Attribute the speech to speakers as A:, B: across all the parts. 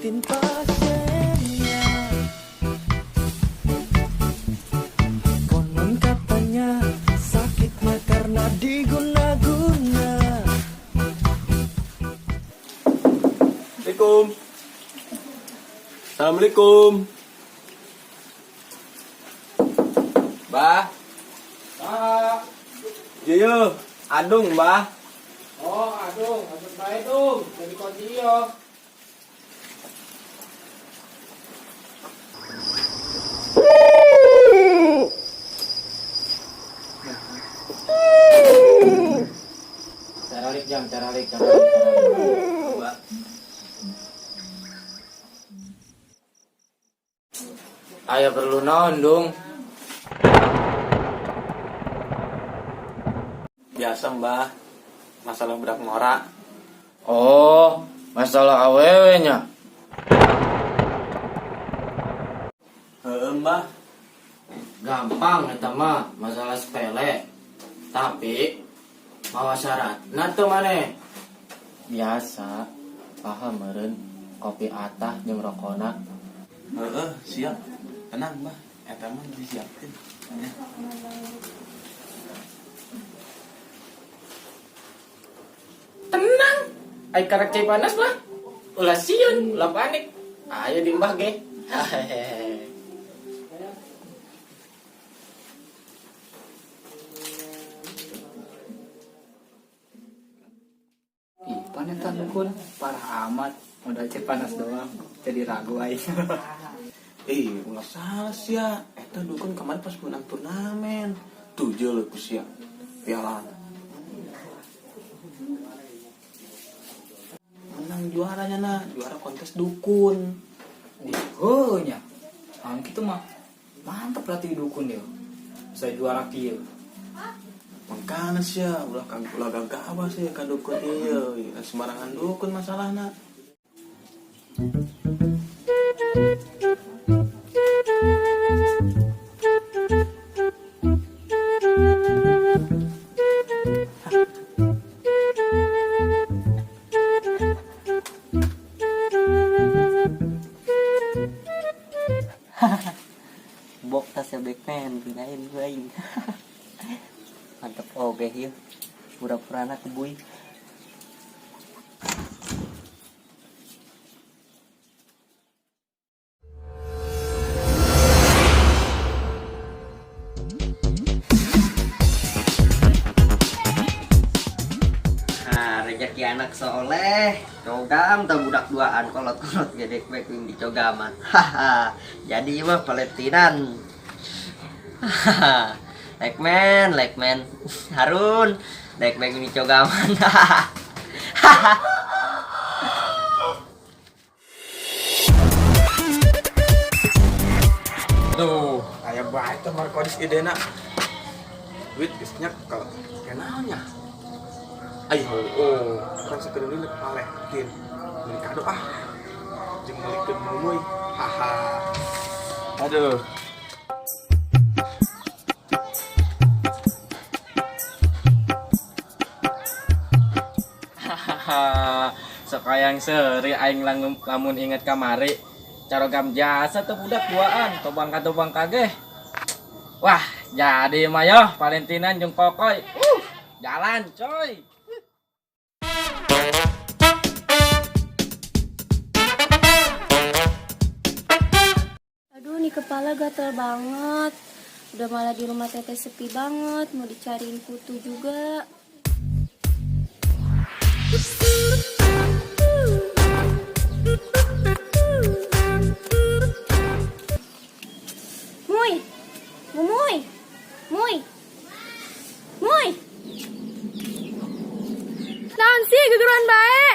A: Nyakitin pasiennya. Konon katanya sakit mah karena diguna-guna.
B: Assalamualaikum. Assalamualaikum. Bah.
C: Bah.
B: Iya, adung, Bah.
C: Oh, adung, asup bae dung, jadi kunci yo. Caralik jam, caralik, caralik, caralik.
B: Bah.
C: Ayo perlu naon, Dung?
B: Biasa, Mbah. Masalah budak ngora.
C: Oh, masalah awewe nya.
B: Heeh, Mbah.
C: Gampang eta mah, masalah sepele. Tapi mawa syarat. Nah tuh maneh? Biasa, paham meureun kopi atah jeung rokona.
B: Heeh, siap. Tenang, Mbah. Eta mah disiapkeun. Ya.
C: Tenang. Ai karek cai panas mah. Ulah sieun, ulah panik. Ayo di mbah ge. Hehehe.
D: Ih, panetan dukun parah amat. Modal cai panas doang. Jadi ragu aing.
B: Eh, ulah salah sih ya. Eta dukun kemarin pas menang turnamen. Tuh jeuleuh ku sia. Piala. Menang juaranya nah, juara kontes dukun.
D: Oh nya. Ah, gitu mah. Mantep berarti dukun dia. Bisa juara kieu.
B: Makanya sih ya, ulah kag ulah gagabah sih ka dukun ieu. Ya, sembarangan dukun masalahna.
E: Bok tasnya Backman gunain gue aing. Mantep oke yuk. Pura-pura anak kebuy. Nah, rezeki anak soleh, cogam tau budak duaan kolot-kolot gedek baik di cogaman. Haha, jadi mah paletinan. Hahaha, like man, like man. Harun, like baik di cogaman. Hahaha.
B: Tuh, aya bae teh Markodis idena. Duit geus nyekel. Kenaonnya? Ai oh, kan sakedeung deui Palestin. Meuli kado ah. Jeung meulikeun mumuy. Haha. Aduh.
C: Hahaha, sok hayang seuri aing lamun inget kamari. Carogam jasa tuh budak duaan, tobang ka tobang kageh. Wah, jadi mah yo Valentinan jeung Kokoy. Jalan coy.
F: Aduh, nih kepala gatel banget. Udah malah di rumah teteh sepi banget, mau dicariin kutu juga. Muy, Mumuy, Muy, Muy.
G: Naon sih gegeruan bae?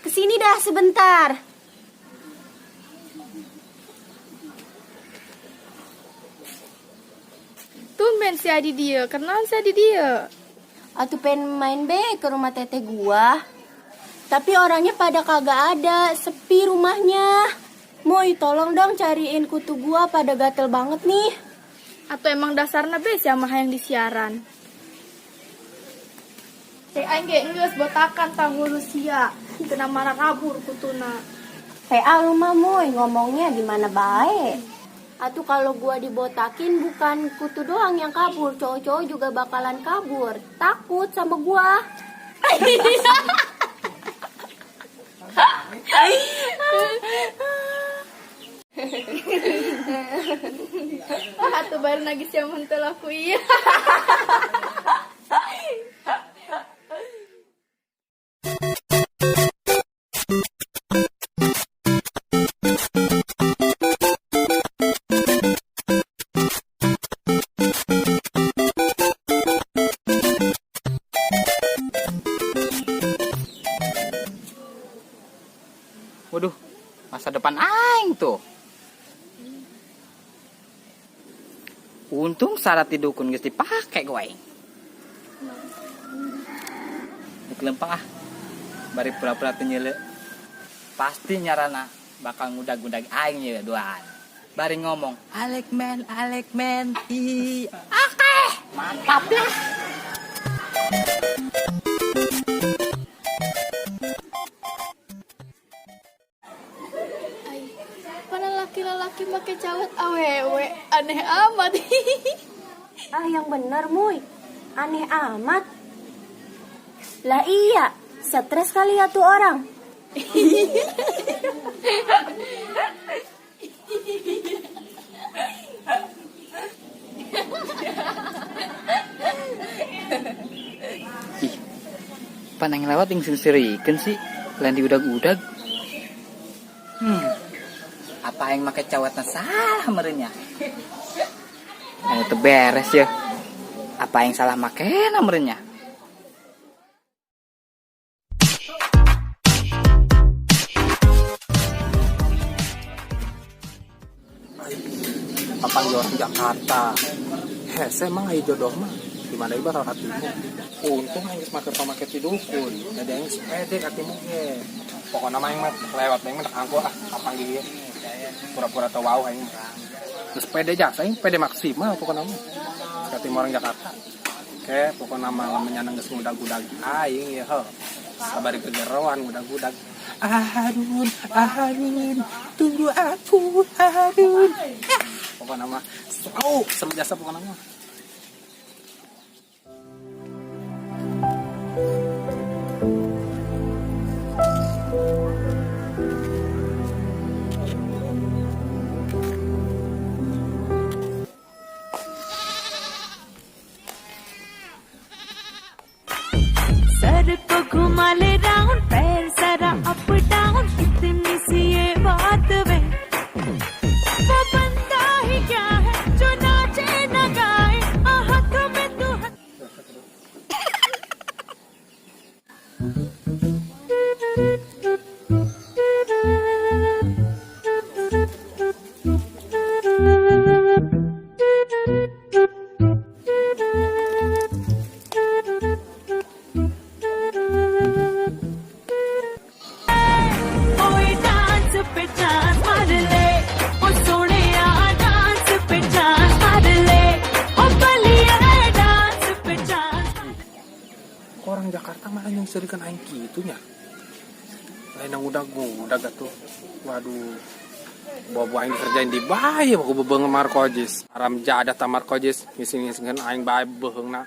F: Kesini dah sebentar.
G: Tumben si Adi dia, kenalan si Adi dia.
F: Atuh pengen main be ke rumah teteh gua. Tapi orangnya pada kagak ada, sepi rumahnya. Moy, tolong dong cariin kutu gua, pada gatel banget nih.
G: Atau emang dasarna be si mah yang disiaran. Cek aing ge geus botakan tang Rusia. Kena marah kabur kutuna.
F: PA lu mah Muy, ngomongnya di mana baik. Atau kalau gua dibotakin bukan kutu doang yang kabur, cowok-cowok juga bakalan kabur. Takut sama gua.
G: Ah, atuh baru nagis yang mentel aku iya.
D: Waduh, masa depan aing tuh. Untung syarat di dukun geus dipake gue aing. Dek lempang ah. Bari pura-pura teu nyeule. Pasti nyarana bakal ngudag-ngudag aing ye duaan. Bari ngomong, Alek man, Alek man. Hi. Oke, mantap lah.
G: Ai, mana laki-laki make cawet awewe, aneh amat.
F: Ah, yang bener Muy. Aneh amat. Lah iya, stres kali ya tuh orang.
D: Ih, pan yang lewat yang sirikeun sih, lain diudag-udag. Apa yang make cawetna salah merenya? Teu beres ya. Apa yang salah makena merenya?
B: Papan orang Jakarta. Hese emang aya jodoh mah. Di mana ieu bakal katimu. Untung aing geus make pamake ti dukun. Jadi aing geus pede katimu ge. Pokona mah aing mah lewat aing mah angko ah kapanggih ieu. Pura-pura teu wau aing. Geus pede jasa aing pede maksimal pokona mah. Katimu orang Jakarta. Oke, pokona mah lamun nyana geus ngudag-udag aing ya heuh. Sabari kegeroan ngudag-udag. Harun, Harun, tunggu aku, Harun. Pokoknya mah seru, seru jasa pokoknya mah.
H: Sir को घुमा ले राउंड, पैर सारा up down, इतनी सी ये बात वे। वो बंदा ही क्या है जो नाचे न गाए, आ हाथ में तू कोई डांस पे चांस मार ले, ओ सोनिया डांस पे चांस मार ले, ओ बलिया डांस पे chance.
B: Kok orang Jakarta malah yang serikan aing kitu nya? Lain yang udah atuh. Waduh. Bawa aing dikerjain di bae aku bebeung Markojis. Haram jadah ta Markojis ngising-ngisingkeun aing bae beuheungna.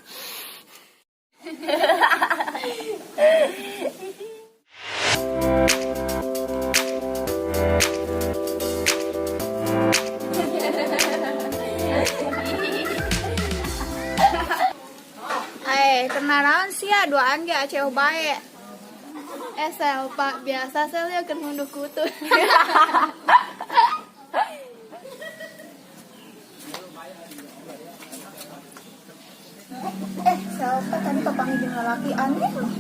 G: Eh, kenalan sih ya, duaan ge aceh bae. Eh, sel, Pak, biasa sel ya keur ngunduh kutu.
I: Eh, siapa tadi papanggih jeung lalaki aneh loh.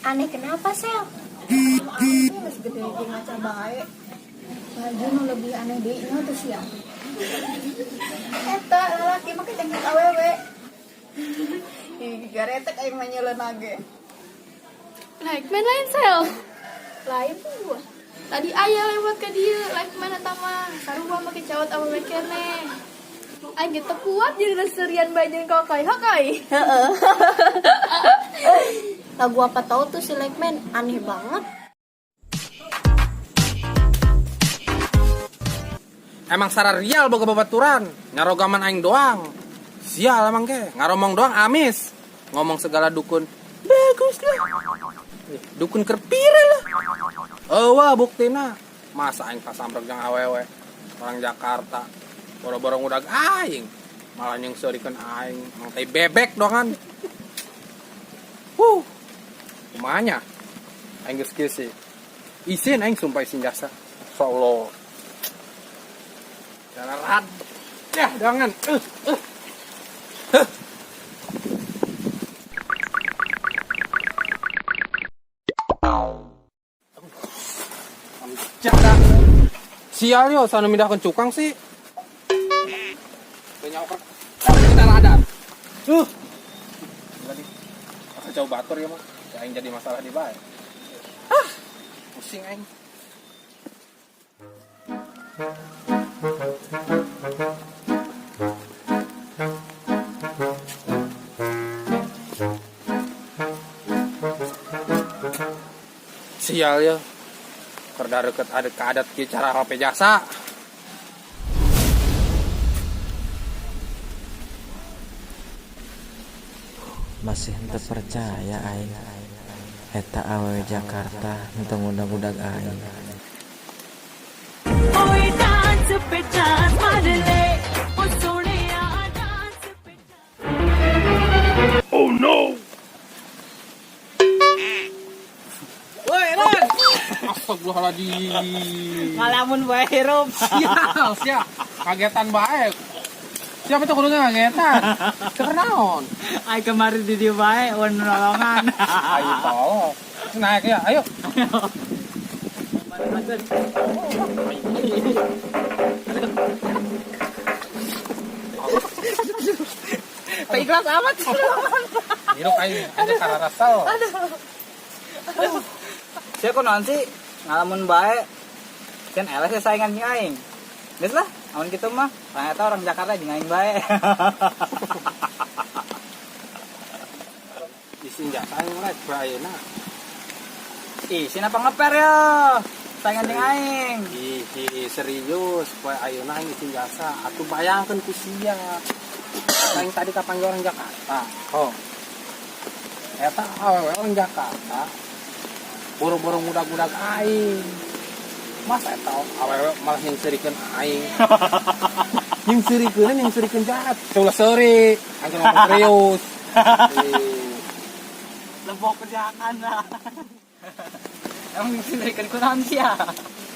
F: Aneh kenapa, Sel?
I: Aneh geus gede ge ngaca bae. Baju nu lebih aneh deui nya tuh sia. Eta lalaki make cengkeh awewe. Ih, garetek aing mah nyeuleuna ge.
G: Like man lain sel. Lain tuh gua. Tadi ayah lewat ke dia, like mana tama. Sarua make cawat awewe keneh. Aing ge teu kuat jadi reserian bae jeung kokoi hokoi.
F: Lagu apa tahu tuh si Lekman, aneh banget.
B: Emang sararial boga babaturan, nyarogaman aing doang. Sial emang ge, ngaromong doang amis. Ngomong segala dukun. Bagus lah. Dukun kerpira lah. Eueuh buktina. Masa aing kasambrek jeung awewe orang Jakarta. Boro-boro ngudag aing. Malah nyengseurikeun aing, emang tai bebek doangan. Huh. Kumaha nya? Aing geus kieu sih. Isin aing sumpah isin jasa. Insyaallah. Cara rad. Ya, jangan. Huh. Jada. Sial yo, sana mindahkeun cukang sih. Banyak oker. Kita rada. Tadi jauh batur ya mah. Aing jadi masalah di bae. Ah, pusing aing. Sial ya. Kerda deket ada keadat ki cara HP jasa.
C: Masih henteu percaya aing. Eta awewe Jakarta henteu ngudag-ngudag aing.
H: ਓਏ ਡਾਂਸ ਪੇ ਚਾਂਸ ਮਾਰ ਲੈ ਓ ਸੋਹਣਿਆ ਡਾਂਸ ਪੇ
B: Woi, Ron. Astagfirullahaladzim.
D: Ngalamun bae hirup.
B: Sial, sial. Kagetan bae. Siapa tuh kudunya kagetan? Keur naon?
D: Ai kemarin di dieu bae wan nolongan.
B: Ayo tolong. Naik ya, ayo.
D: Teu ikhlas amat.
B: Hirup aing aja kararasal.
D: Sia kunaon sih ngalamun bae. Kan eleh sih saingan jeung aing. Geus lah, amun kitu mah. Orang eta orang Jakarta jeung aing bae.
B: Isin jasa aing rek bae ayeuna.
D: Isin apa ngeper ya? Saingan jeung aing.
B: Ih, ih, serius, poe ayeuna aing isin jasa. Atuh bayangkeun ku sia. Aing tadi kapanggil orang Jakarta. Oh. Eta awewe orang Jakarta. Boro-boro ngudag-ngudag aing. Masa eta awewe malah nyengseurikeun aing. Nyengseurikeun, nyengseurikeun jahat. Ulah seuri, aing ngomong serius. Ih.
D: Lebok kerjaan lah. Emang nyengseurikeun kunaon sia?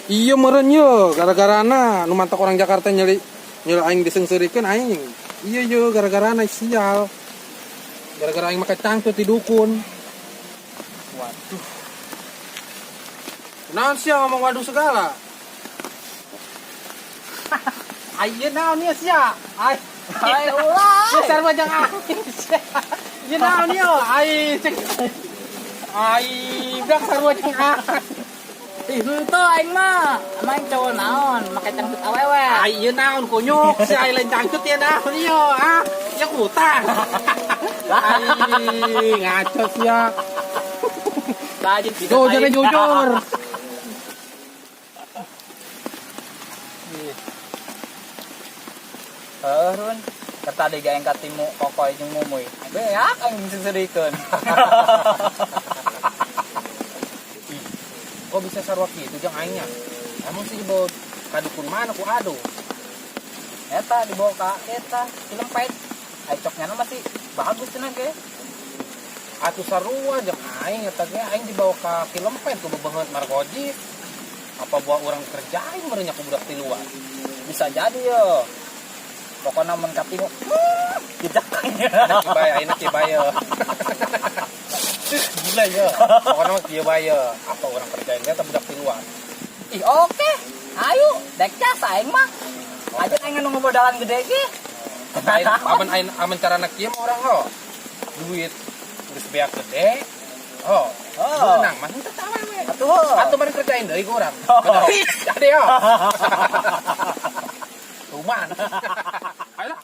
B: Iya meureun ye, gara-garana nu mantak orang Jakarta nyeli nyeli aing diseungseurikeun aing. Iya ye, gara-garana sial. Gara-gara aing make cangcut di dukun. Waduh. Naon sia ngomong waduh segala? Ayeuna naon ieu sia? Ai,
D: Ai ulah.
B: Geus sarua jeung aing sia. Ieu naon ieu? Ai cek. Ai, dak sarua jeung aing.
D: Ih, henteu aing mah. Emang aing cowok naon, make cangcut awewe.
B: Ai ieu naon kunyuk si ai lain cangcut ieu naon ieu ah. Ya kutang. Ai ngaco sia.
D: Rajin bisa
B: Jujur
D: aing.
B: jujur.
D: Heuh, Run. Kerta tadi aing katimu kokoy jeung mumuy. Beak aing seserikeun.
B: Kok bisa sarua kitu jeung aingnya? Emang sih dibawa ka dukun mana ku adu?
D: Eta dibawa ka eta Cilempet. Ai coknya masih bagus cenah ge.
B: Atuh sarua jeung aing eta ge aing dibawa ka Cilempet ku bebeungeut margojit. Apa buah urang kerjain meureun nya ku budak ti luar?
D: Bisa jadi yo. Pokoknya mun katimu jejak.
B: Anak kieu bae, ayeuna kieu bae. Gila ya. Pokoknya mah kieu bae. Apa urang kerjain eta budak ti luar?
D: Ih, oke. Ayo, dek cas aing mah. Aja aing nu ngobodalan gede ge.
B: Aing aman aing aman carana kieu mah urang ho. Duit geus beak gede. Oh,
D: Oh.
B: menang mah henteu tawa we.
D: Atuh.
B: Atuh mari kerjain deui ku urang.
D: Oh.
B: Jadi yo. Kuman. Ayo lah.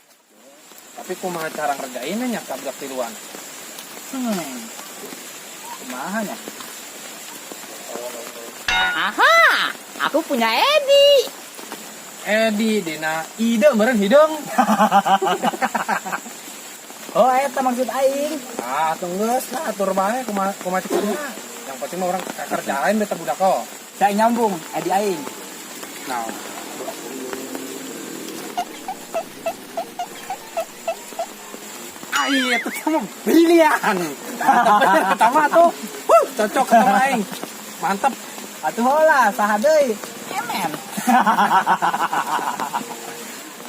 B: Tapi kumaha cara ngerjainnya nya ka budak tiluan?
D: Kumaha nya? Aha, aku punya Edi.
B: Edi dina ide meureun hideung.
D: Oh, eta maksud aing.
B: Ah, tunggu lah, atur bae kumaha kumaha cek kumaha. Yang penting mah urang kerjain beta budak kok.
D: Saya nyambung Edi aing.
B: Nah, ai itu mah brilian. Mantap bener pertama tuh. Huh, cocok sama aing. Mantap.
D: Atuh heula saha deui? Emen.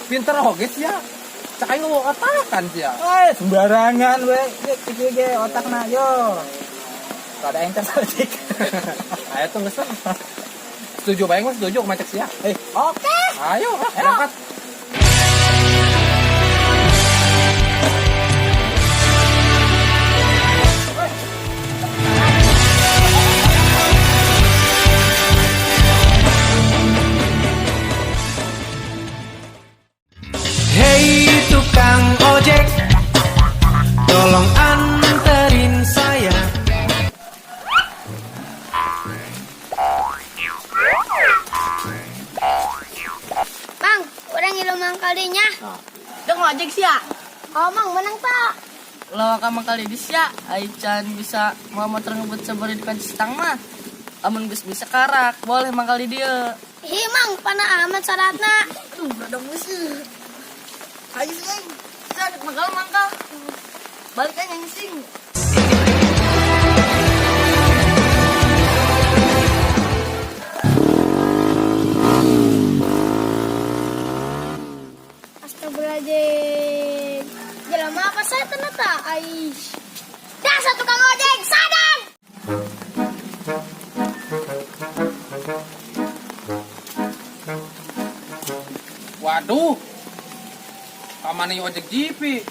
B: Pinter oge sia. Cak aing ngomong otakan sia.
D: Oi, sembarangan we. Kieu ge otakna yo. Kada aing teh saeutik.
B: Ayo tuh geus lah. Setuju bae mah setuju kumaha cek sia.
D: Eh, oke.
B: Ayo, berangkat.
A: Hei tukang ojek, tolong anterin saya.
G: Mang, urang ngilu mangkalinya.
F: Dong ojek sia.
G: Oh, Mang, menang tak?
J: Lawa ka mangkali di sia, ai can bisa mau motor ngebut sabari di kanci stang mah. Amun geus bisa karak, boleh mangkali dia.
G: Ih, Mang, pana amat syaratna.
J: Aduh, rada musuh. Ayo sing, sia mangkal mangkal. Balik aja ngising.
G: Astagfirullahaladzim. Jelema apa saya ternyata? Aish. Dasar tukang ojek, sadar!
B: Waduh. Kamana ieu ojek GP?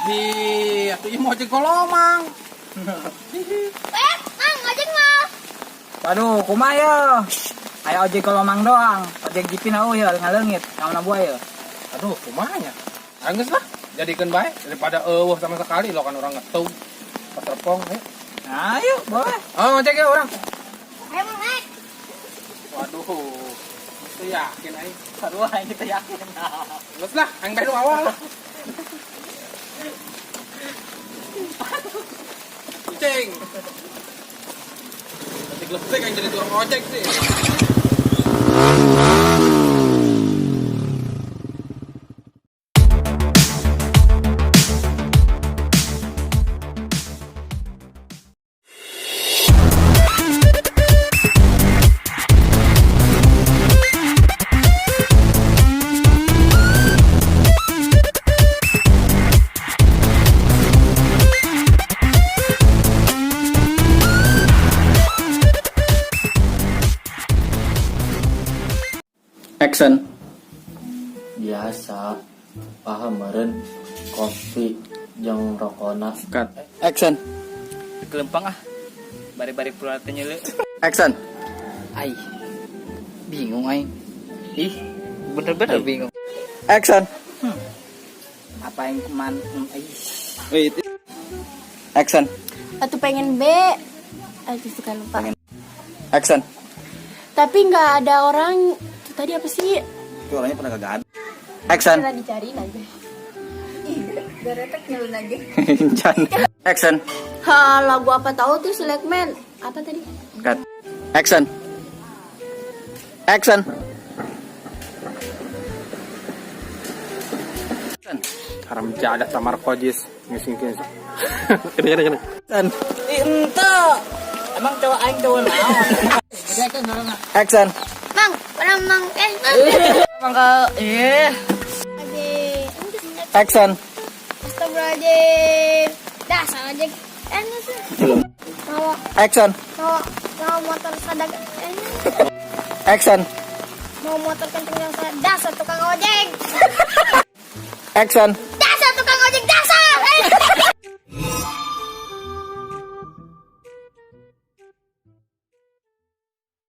B: Ih, atuh ieu mah ojek golomang.
G: Eh, Mang, ojek mah.
D: Waduh, kumaha yo? Aya ojek kolomang doang. Ojek GP na euy ngaleungit. Naon buah ye?
B: Aduh, kumaha nya? Geus lah, jadikeun bae daripada eueuh sama sekali lo kan orang ngetung. Paterpong, ayo.
D: Ayo, boleh.
B: Oh, ngojek ya orang.
G: Ayo, Mang, naik.
B: Waduh, itu yakin aing.
D: Sarua aing kita yakin.
B: Geus lah, aing bae nu awal lah. Kucing. Letik-letik aing jadi tukang ojek sih.
C: Action. Biasa, paham meren kopi jeung rokona.
D: Cut. Action. Kelempang ah. Bari-bari pura teh nyeule.
C: Action.
D: Ai. Bingung aing. Ih, bener-bener bingung.
C: Action.
D: Apa yang keman ih.
C: Wait. Action.
F: Atau pengen B. Aduh, suka lupa.
C: Action.
F: Tapi nggak ada orang. Itu tadi apa sih?
C: Itu orangnya pernah kagak ada. Action.
F: Pernah dicariin aja.
I: Garetek nyelun aja.
C: Jan. Action.
F: Ha, lagu apa tahu tuh si Lekman? Apa tadi?
C: Cut. Action. Action. Action.
B: Haram jadah tamar kojis. Ngising ngising. Kene kene kene.
C: Action.
D: Ih, ente. Emang cowok aing cowok naon?
C: Action.
G: Mang, orang mang, eh, Mang.
J: Mangkal, eh.
G: Ojek.
C: Action.
G: Astagfirullahaladzim. Dasar ojek. Eh, nggak. Mau,
C: Action.
G: mau, mau motor sadak. Eh,
C: Action.
G: mau motor kenceng yang saya. Dasar tukang ojek.
C: Action.